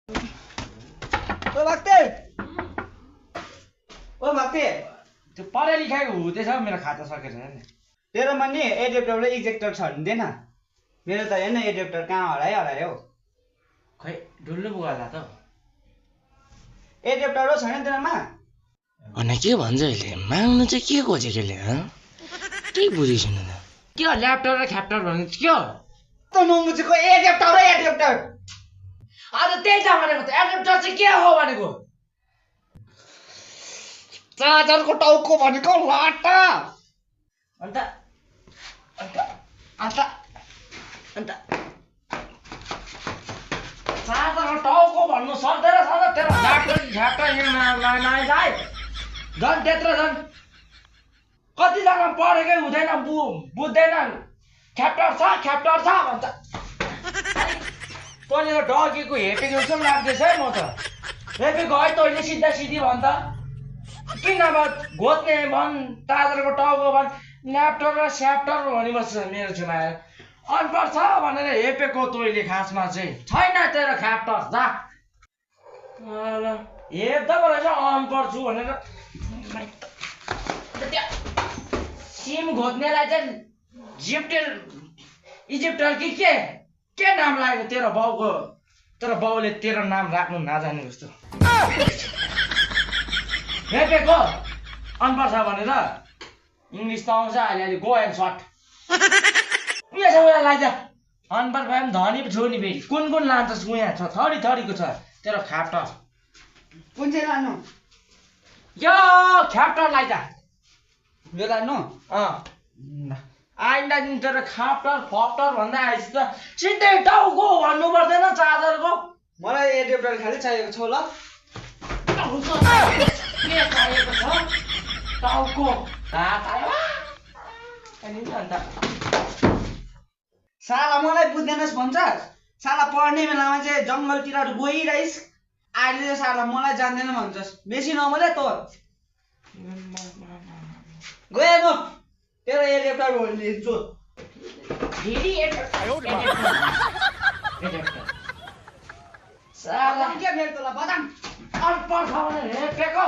ओ भक्ते त्यो पढे लेखाएको हुँदैछ मेरो खाता सकेर हेर्ने तेरोमा नि एडेप्टर र इजेक्टर छ हुँदैन मेरो त हेर्न एडेप्टर कहाँ हरायो खै डुल्नु पुगा त एडेप्टर र छैन तेरोमा अनि के भन्छ अहिले माग्नु चाहिँ के खोजेको यसले केही बुझिसक्नु त के हो ल्यापटप र ख्याप्टप भन्नु के हो त नमुचेको एडेप्टर र एडेप्टर आज त्यही त भनेको त एडेप्टर चाहिँ के हो भनेको चार्जरको टाउको भनेको लाटा अन्त चार्जरको टाउको भन्नु सक्दैन सधैँ तेरो ल्यापटप ख्याप्टप यहाँ झन् त्यत्रो झन् कतिजना पढेकै हुँदैन बुझ्दैन ख्याप्टर छ भन्छ तैँले त डगेको हेपेको जस्तो पनि लाग्दैछ है म त हेपेको है तैँले सिधा सिधी भन्छ किन अब घोच्ने भन् चार्जरको टाउको भन् ल्यापटप र स्याप्टर भनिबस्छ मेरो छेउमा आएर अनपढ छ भनेर हेपेको तैँले खासमा चाहिँ छैन तेरो ख्याप्टर जा हेप्दा रहेछ अनपढ छु भनेर सिम घोच्नेलाई चाहिँ इजिप्टर कि के नाम लाग्यो तेरो बाउले तेरो नाम राख्नु नजाने जस्तो हेपेको अनपढ छ भनेर इङ्ग्लिस त आउँछ अहिले गो एन्ड सर्ट उयो उयो लाग्छ अनपढ भए पनि धनी पो छु नि फेरि कुन लान्छस् उहाँ छ थरीको छ तेरो ख्याप्टर कुन चाहिँ लानु यो ख्याप्टर लाग्छ यो लानु आइन्दा दिन तेरो ख्याप्टर फप्टर भन्दै आएपछि त सिधै टाउको भन्नु पर्दैन चार्जरको मलाई एडेप्टर खालि चाहिएको छ ल के चाहिएको छ टाउको अन्त साला मलाई बुझ्दैनस् भन्छ साला पढ्ने बेलामा चाहिँ जङ्गलतिर गइरहिस् अहिले चाहिँ साला मलाई जान्दैन भन्छस् बेसी नबोले त गए म तेरो एडेप्टर लिन्छु फेरि साला के फेरि तँलाई बदाम अनपढ छ भनेर हेपेको